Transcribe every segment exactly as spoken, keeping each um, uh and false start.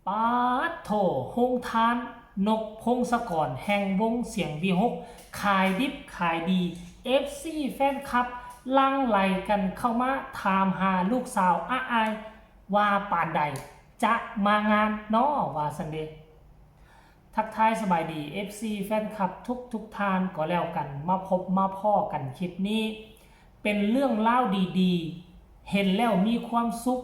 ปาดโถ โฮงทานนกพงศกรแห่งวงเสียงวีหก ขายดิบขายดี เอฟซี แฟนคลับหลั่งไหลกันเข้ามาถามหาลูกสาวอ้าอาย ว่าปานใดจะมางานน้อ ว่าซั้นเด้ ทักทายสบายดี เอฟซี แฟนคลับทุกทุกท่านก็แล้วกัน มาพบมาพ้อกันคลิปนี้ เป็นเรื่องราวดีๆ เห็นแล้วมีความสุข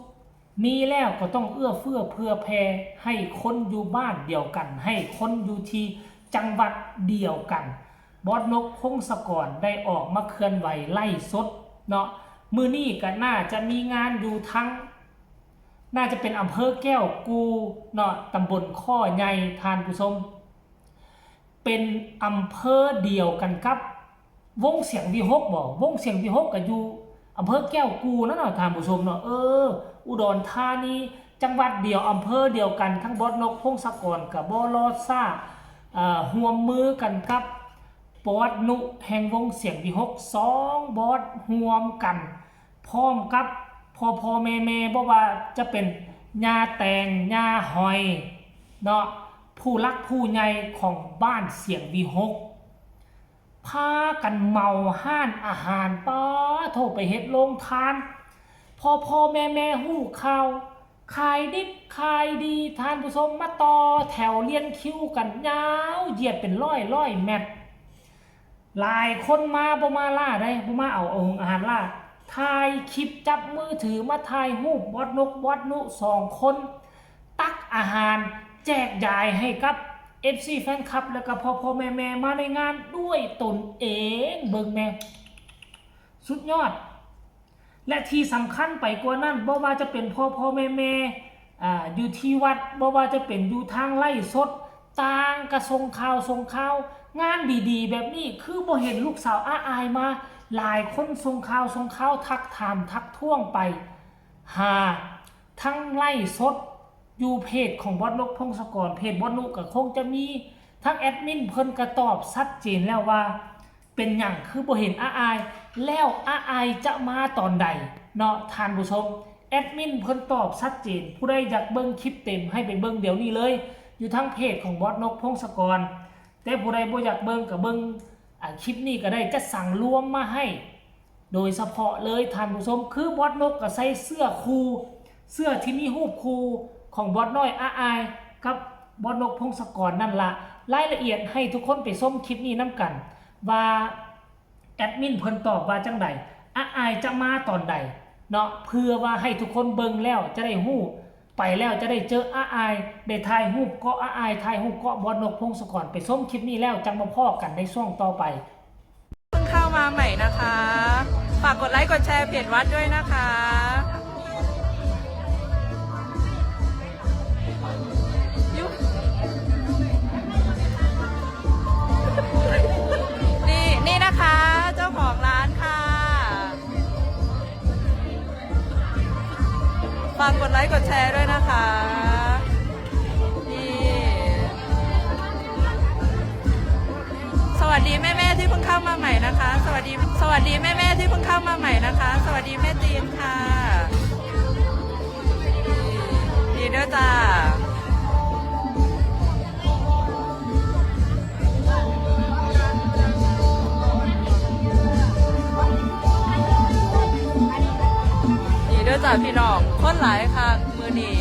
มีแล้วก็ต้องเอื้อเฟื้อเผื่อแผ่ให้คนอยู่บ้านเดียวกัน ให้คนอยู่ที่จังหวัดเดียวกัน บอสนกพงศกรได้ออกมาเคลื่อนไหวไลฟ์สดเนาะ มื้อนี้ก็น่าจะมีงานอยู่ทั้ง น่าจะเป็นอำเภอแก้วกู่เนาะ ตำบลข้อใหญ่ ท่านผู้ชม เป็นอำเภอเดียวกันกับวงเสียงวีหกบ่ วงเสียงวีหกก็อยู่อำเภอแก้วกู่นั่นเนาะ ท่านผู้ชมเนาะ เออ อุดรธานี จังหวัดเดียว อำเภอเดียวกัน ทั้งบอสนกพงศกรกับบอสลอซ่า เอ่อ ร่วมมือกันกับบอสนุแห่งวงเสียงวีหก สองบอสร่วมกัน พร้อมกับพ่อพ่อแม่แม่ บ่ว่าจะเป็นย่าแตง ย่าหอย เนาะ ผู้หลักผู้ใหญ่ของบ้านเสียงวีหก พากันเหมาร้านอาหาร ปาดโถ ไปเฮ็ดโรงทาน พ่อพ่อแม่แม่ฮู้ข่าว ขายดิบขายดี ท่านผู้ชม มาต่อแถวเรียงคิวกันยาวเหยียดเป็นร้อยร้อยแมตร หลายคนมาบ่มาล่าได้ บ่มาเอาเอาอาหารล่า ถ่ายคลิปจับมือถือมาถ่ายรูปบอสนกบอสนุสองคน ตักอาหารแจกจ่ายให้กับ เอฟซี แฟนคลับ แล้วก็พ่อพ่อแม่แม่มาในงานด้วยตนเอง เบิ่งแม่ สุดยอด และที่สำคัญไปกว่านั้น บ่ว่าจะเป็นพ่อพ่อแม่แม่ อ่า อยู่ที่วัด บ่ว่าจะเป็นอยู่ทางไลฟ์สด ต่างก็ส่งข่าวส่งข่าว งานดีๆ แบบนี้ คือบ่เห็นลูกสาวอ้าอายมา หลายคนส่งข่าวส่งข่าว ทักถามทักท้วงไป หา ทั้งไลฟ์สด อยู่เพจของบอสนกพงศกร เพจบอสนุก็คงจะมี ทั้งแอดมินเพิ่นก็ตอบชัดเจนแล้วว่า เป็นหยังคือบ่เห็นอ้าอาย แล้วอ้าอายจะมาตอนใดเนาะ ท่านผู้ชม แอดมินเพิ่นตอบชัดเจน ผู้ใดอยากเบิ่งคลิปเต็มให้ไปเบิ่งเดี๋ยวนี้เลย อยู่ทางเพจของบอสนกพงศกร แต่ผู้ใดบ่อยากเบิ่งก็เบิ่ง อ่า คลิปนี้ก็ได้ จัดสรรรวมมาให้ โดยเฉพาะเลย ท่านผู้ชม คือบอสนกก็ใส่เสื้อคู่ เสื้อที่มีรูปคู่ของบอสน้อยอ้าอาย กับบอสนกพงศกรนั่นละ รายละเอียดให้ทุกคนไปชมคลิปนี้นำกัน ว่าแอดมินเพิ่นตอบว่าจังใด อ้าอายจะมาตอนใดเนาะ เพื่อว่าให้ทุกคนเบิ่งแล้วจะได้ฮู้ ไปแล้วจะได้เจออ้าอาย ได้ถ่ายรูปเกาะอ้าอาย ถ่ายรูปเกาะบอสนกพงศกร ไปชมคลิปนี้แล้วจังมาพ้อกันในช่วงต่อไป เพิ่งเข้ามาใหม่นะคะ ฝากกดไลค์กดแชร์เพจวัดด้วยนะคะ ยุ- นี่ นี่นะคะ เจ้าของร้านค่ะ ฝากกดไลค์กดแชร์ด้วยนะคะ นี่ สวัสดีแม่ๆที่เพิ่งเข้ามาใหม่นะคะ สวัสดี สวัสดีแม่ๆที่เพิ่งเข้ามาใหม่นะคะ สวัสดีแม่จีนค่ะ ดีเด้อจ้า ดีเด้อจ้าพี่น้อง คนหลายคักมื้อนี้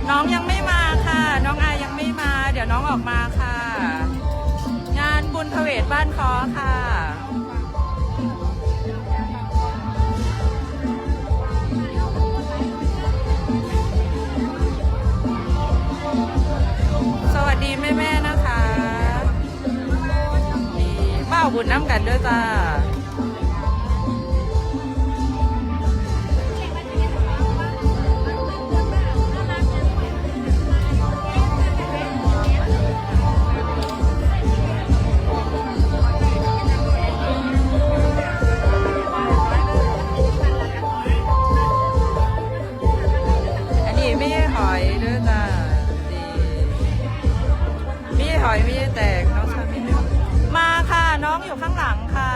น้องยังไม่มาค่ะ น้องอายยังไม่มา เดี๋ยวน้องออกมาค่ะ งานบุญพระเวทบ้านค้อค่ะ สวัสดีแม่ๆนะคะ นี่มาเอาบุญนำกันเด้อจ้า อันนี้มีหอยเด้อจ้า นี่ มีหอย มีแตง น้องชายมีหนึ่ง มาค่ะ น้องอยู่ข้างหลังค่ะ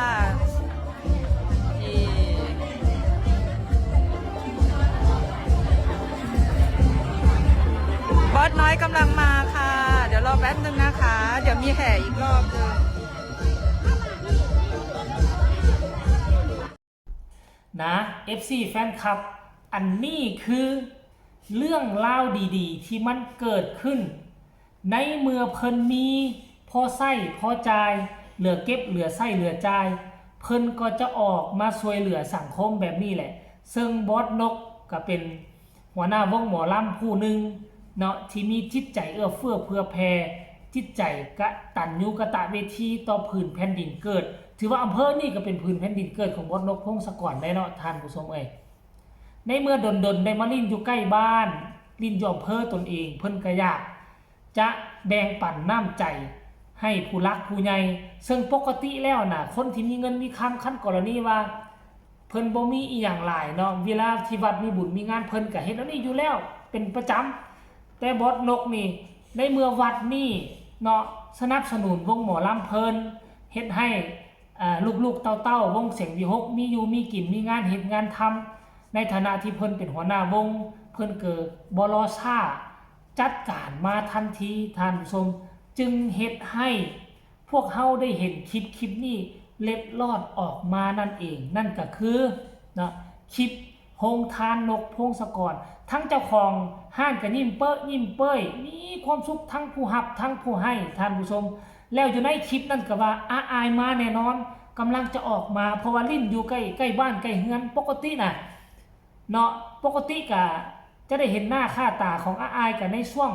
บอสน้อยกำลังมาค่ะ เดี๋ยวรอแป๊บนึงนะคะ เดี๋ยวมีแห่อีกรอบนึง นะ เอฟซี แฟนคลับ อันนี้คือเรื่องราวดีๆ ที่มันเกิดขึ้น ในเมื่อเพิ่นมีพอใช้พอจ่าย เหลือเก็บเหลือใช้เหลือจ่าย เพิ่นก็จะออกมาช่วยเหลือสังคมแบบนี้แหละ ซึ่งบอสนกก็เป็นหัวหน้าวงหมอลำผู้หนึ่งเนาะ ที่มีจิตใจเอื้อเฟื้อเผื่อแผ่ จิตใจกตัญญูกตเวทีต่อผืนแผ่นดินเกิด ถือว่าอำเภอนี่ก็เป็นผืนแผ่นดินเกิดของบอสนกพงศกรได้เนาะ ท่านผู้ชมเอ้ย ในเมื่อดนๆได้มาลิ้นอยู่ใกล้บ้าน ลิ้นอยู่อำเภอตนเอง เพิ่นก็อยากจะแบ่งปันน้ำใจให้ผู้หลักผู้ใหญ่ ซึ่งปกติแล้วนะ คนที่มีเงินมีคำ คันกรณีว่า เพิ่นบ่มีอีหยังหลายเนาะ เวลาที่วัดมีบุญมีงาน เพิ่นก็เฮ็ดอันนี้อยู่แล้วเป็นประจำ แต่บอสนกนี่ ในเมื่อวัดนี่เนาะ สนับสนุนวงหมอลำเพิ่น เฮ็ดให้ อ่า ลูกๆเต้าๆวงเสียงวิหก มีอยู่มีกิน มีงานเฮ็ดงานทำ ในฐานะที่เพิ่นเป็นหัวหน้าวง เพิ่นก็บ่รอช้า จัดการมาทันที ท่านผู้ชม จึงเฮ็ดให้พวกเฮาได้เห็นคลิปคลิปนี้เล็ดลอดออกมานั่นเอง นั่นก็คือเนาะ คลิปโฮงทานนกพงศกร ทั้งเจ้าของฮ้านก็ยิ้มเป้อยิ้มเป้ย มีความสุขทั้งผู้รับทั้งผู้ให้ ท่านผู้ชม แล้วอยู่ในคลิปนั่นก็ว่า อาอายมาแน่นอน กำลังจะออกมา เพราะว่าลิ้นอยู่ใกล้ใกล้บ้านใกล้เฮือน ปกติน่ะเนาะ ปกติก็จะได้เห็นหน้าค่าตาของอาอายกันในช่วง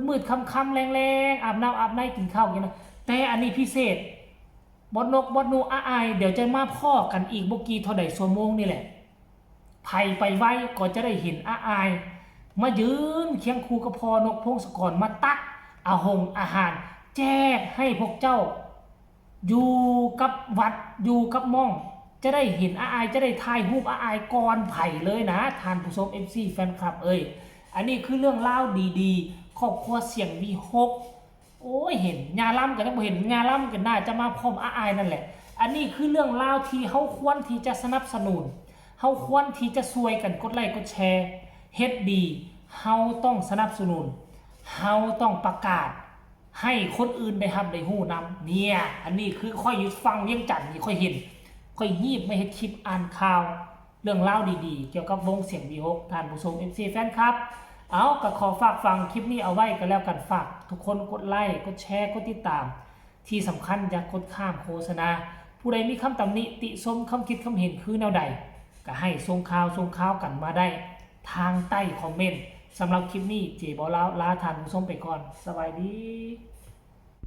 มืดๆค่ำๆแลงๆ อาบน้ำอาบในกินข้าวกินนะ แต่อันนี้พิเศษ บอสนก บอสหนู อาอาย เดี๋ยวจะมาพ้อกันอีกบ่กี่เท่าใดชั่วโมงนี่แหละ ไผไปไวก็จะได้เห็นอาอาย มายืนเคียงคู่กับพ่อนกพงศกร มาตักเอาหงอาหาร แจกให้พวกเจ้า อยู่กับวัด อยู่กับม่อง จะได้เห็นอาอาย จะได้ถ่ายรูปอาอายก่อนไผเลยนะ ท่านผู้ชม เอฟซี แฟนคลับเอ้ย อันนี้คือเรื่องราวดีๆ ครอบครัวเสียงวิหก โอ้ย เห็นยาล้ำกันยังบ่เห็นยาล้ำกัน น่าจะมาพร้อมอาอายนั่นแหละ อันนี้คือเรื่องราวที่เฮาควรที่จะสนับสนุน เฮาควรที่จะช่วยกันกดไลค์กดแชร์ เฮ็ดดี เฮาต้องสนับสนุน เฮาต้องประกาศ ให้คนอื่นได้รับได้ฮู้นำ เนี่ย อันนี้คือข้อยอยู่ฝั่งเวียงจันทน์นี่ ข้อยเห็น ข้อยฮีบมาเฮ็ดคลิปอ่านข่าว เรื่องราวดีๆ เกี่ยวกับวงเสียงวิหก ท่านผู้ชม เอฟซี แฟนคลับ เอา ก็ขอฝากฟังคลิปนี้เอาไว้ก็แล้วกัน ฝากทุกคนกดไลค์ กดแชร์ กดติดตาม ที่สำคัญอย่ากดข้ามโฆษณา ผู้ใดมีคำตำหนิติชม คำคิดคำเห็นคือแนวใด ก็ให้ส่งข่าวส่งข่าวกันมาได้ทางใต้คอมเมนต์ สำหรับคลิปนี้ เจบอลาว ลาท่านผู้ชมไปก่อน สบายดี